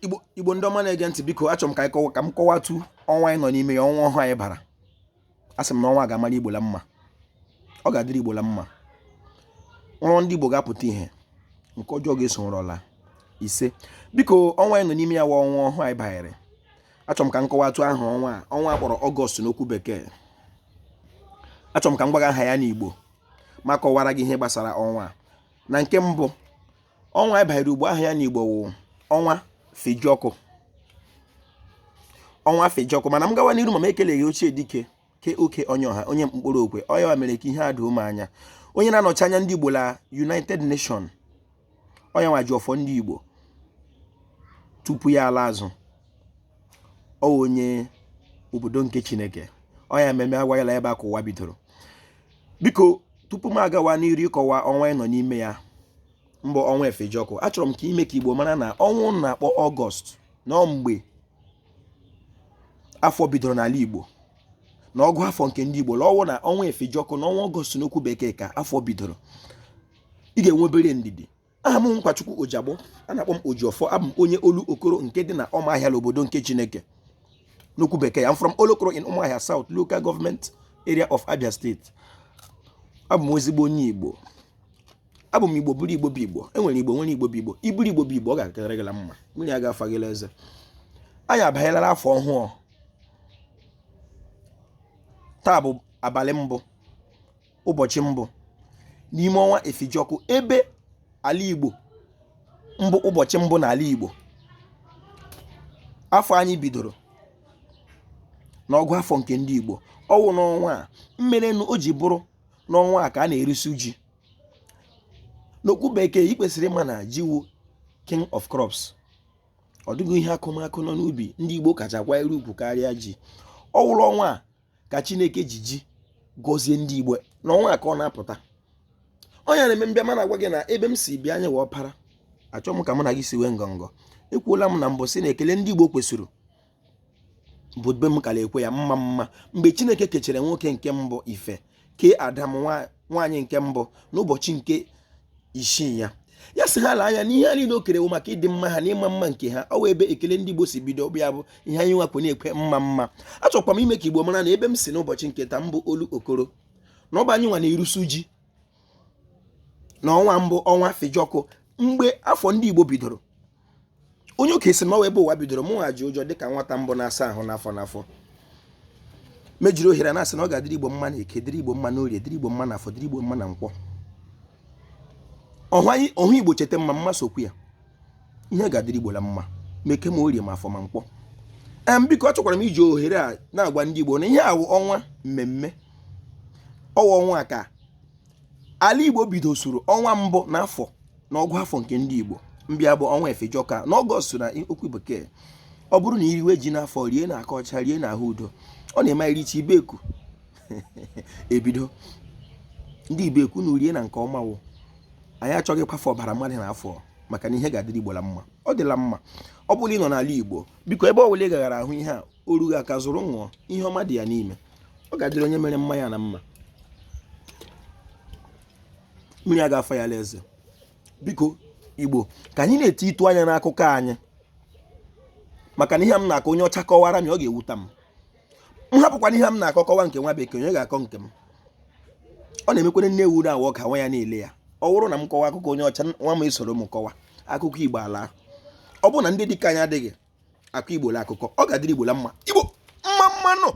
Igbo Igbo ndị ọma na-ege ntị, biko achọrọ m ka anyị kọwa, ka m kọwatụ ọnwa anyị nọ n'ime ya, ọnwa ọhụụ anyị bara. Asị m na ọnwa ga-amara Igbo la mma, ọ ga-adịrị Igbo la mma. Nrọ ndị Igbo ga-apụta ihe, nke ọjọọ ga-eso nrọ laa. Ise. Biko, ọnwa anyị nọ n'ime ya wa ọnwa ọhụụ anyị banyere. Achọrọ m ka m kọwatụ aha ọnwa a, ọnwa a kpọrọ Ọgọst n'okwu Bekee. Achọrọ m ka m gwa gị aha ya n'Igbo, ma kọwara gị ihe gbasara ọnwa a. Na nke mbụ, ọnwa anyị banyere ugbu, aha ya n'Igbo wụ ọnwa Fejiọkụ, ọnwa Fejiọkụ. Mana m gawa n'iru ma m ekeleghị ochie dike ke oke onye ọha, onye mkpụrụ okwe ọ ya mere ka ihe a doo m anya, onye na-anọchi anya ndị Igbo la United Nation, ọ ya nwa ji ọfọ ndị Igbo tupu ya ala azụ. Ọ onye obodo nke Chineke, ọ ya mmemme agwaghịla ebe a ka ụwa bidoro. Biko, tupu m agawa n'iru ịkọwa ọnwa anyị nọ n'ime ya mbụ, ọnwa Efejiọkụ, achọrọ m ka ime ka Igbo mara na ọnwa na-akpọ Ọgọst na mgbe afọ bidoro n'ala Igbo, na ọgụ afọ nke ndị Igbo lọwụ na ọnwa Efejiọkụ na ọnwa Ọgọst n'okwu Bekee ka afọ bidoro. Ị ga-enwe obere ndidi. Aha m Nkwachukwu Ojiagbọ, a na-akpọ m Ojiọfọ. Abụ m onye Olokoro nke dị na Ụmụahịa obodo nke Chineke n'okwu Bekee. I'm from Olokoro in Umuahia South Local Government Area of Abia State. Abụ m ezigbo onye Igbo. Abụ m Igbo bụrụ Igbo bụ Igbo. Enwere Igbo, nwere Igbo bụ Igbo. Iburu Igbo bụ Igbo, ọ ga-akarị gị la mma. Mmiri a ga-afa gị eze. Anyị abanyela afọ ọhụụ. Taa bụ abalị mbụ, ụbọchị mbụ n'ime ọnwa Efejiọkụ, ebe ala Igbo mbụ, ụbọchị mbụ n'ala Igbo afọ anyị bidoro n'ọgụ afọ nke ndị Igbo. Ọwụ n'ọnwa a mmerenụ o ji bụrụ n'ọnwa a ka a na-erisi ji. N'okwu Bekee, ị kwesịrị ịma na ji wụ king of crops. Ọ dịghị ihe akụmakụ nọ n'ubi ndị Igbo kacha kwanyere ugwu karịa ji. Ọ wụrụ ọnwa a ka Chineke ji ji gọzie ndị Igbo, n'ọnwa a ka ọ na-apụta. Onye na-eme mbịa ma na-agwa gị na ebe m si bịa anya wee ọpara, achọ m ka mụ na gị si wee ngọngọ. Ekwuola m na mbụ sị na ekele ndị Igbo kwesịrị bụ be m kara ekwe ya mma mma. Mgbe Chineke kechara nwoke nke mbụ ife, kee Adam nwaanyị nke mbụ n'ụbọchị nke isii ya, ya sị ha lee anya n'ihe ha niile o kere maka ịdị mma ha na ịma mma nke ha. Ọ wụ ebe ekele ndị Igbo si bido ya bụ ihe anyị nwakwu na-ekwe mma mma. Achọkwa m ime ka Igbo mara na ebe m si n'ụbọchị nke taa mbụ Olokoro, na ọ bụ anyị nwa na-erusu ji n'ọnwa mbụ, ọnwa Fejiọkụ, mgbe afọ ndị Igbo bidoro. Onye okenye sị na ọ ebe ụwa bidoro. Mụ nwa ji ụjọ dịka nwata mbụ na-asa ahụ n'afọ n'afọ mejiri ohere na-asị na ọ ga-adịrị Igbo mma na Eke, dịrị Igbo mma na Orie, dịrị Igbo mma na Afọ, dịrị Igbo mma na Nkwọ. Ọhụ Igbo cheta mma mma sokwu ya. Ihe ga-adịrị Igbo la mma ma Eke ma Orie ma Afọ ma Nkwọ. Em, biko, achọkwara m iji ohere a na-agwa ndị Igbo na ihe a wụ ọnwa mmemme. Ọwa ọnwa ka ala Igbo bidosuru, ọnwa mbụ n'afọ n'ọgụ afọ nke ndị Igbo mbịa bụ ọnwa Efejiọkụ n'Ọgọst na okwu Bekee. Ọ bụrụ na iriwe ji n'afọ, rie na aka ọcha, rie na ahụ udo, ọ na-eme iricha ibeku ebido. Ndị Ibeku na rie na nke ọma wụ anyị achọghị ịkwafe ọbara mmadụ n'afọ, maka na ihe ga-adịrị Igbo la mma. Ọ dịla mma. Ọ bụrụ ị nọ n'ala Igbo, biko, ebe ọ bụla ị gaghara ahụ ihe a, o rughị aka, zụrụ ṅụọ. Ihe ọma dị ya n'ime. Ọ ga-adịrị onye mere mmanya na mma. Mmiri a ga-afa ya eze. Biko, Igbo, ka anyị na-eti ịtụ anya n'akụkọ anyị, maka na ihe m na-akọ, onye ọcha kọwara m, ọ ga-ewuta m. M hapụkwana ihe m na-akọ kọwa nke nwa Bekee, onye ga-akọ nke m? Ọ na-emekwere nne ewu na-awọ ka nwa ya na-ele ya. Ọ bụrụ na m kọwa akụkọ onye ọcha, nwa m esoro m kọwa akụkọ Igbo ala. Ọ bụrụ na ndị dịka anyị adịghị akọ Igbo la akụkọ, ọ ga-adịrị Igbo la mma. Igbo mma mmanụ.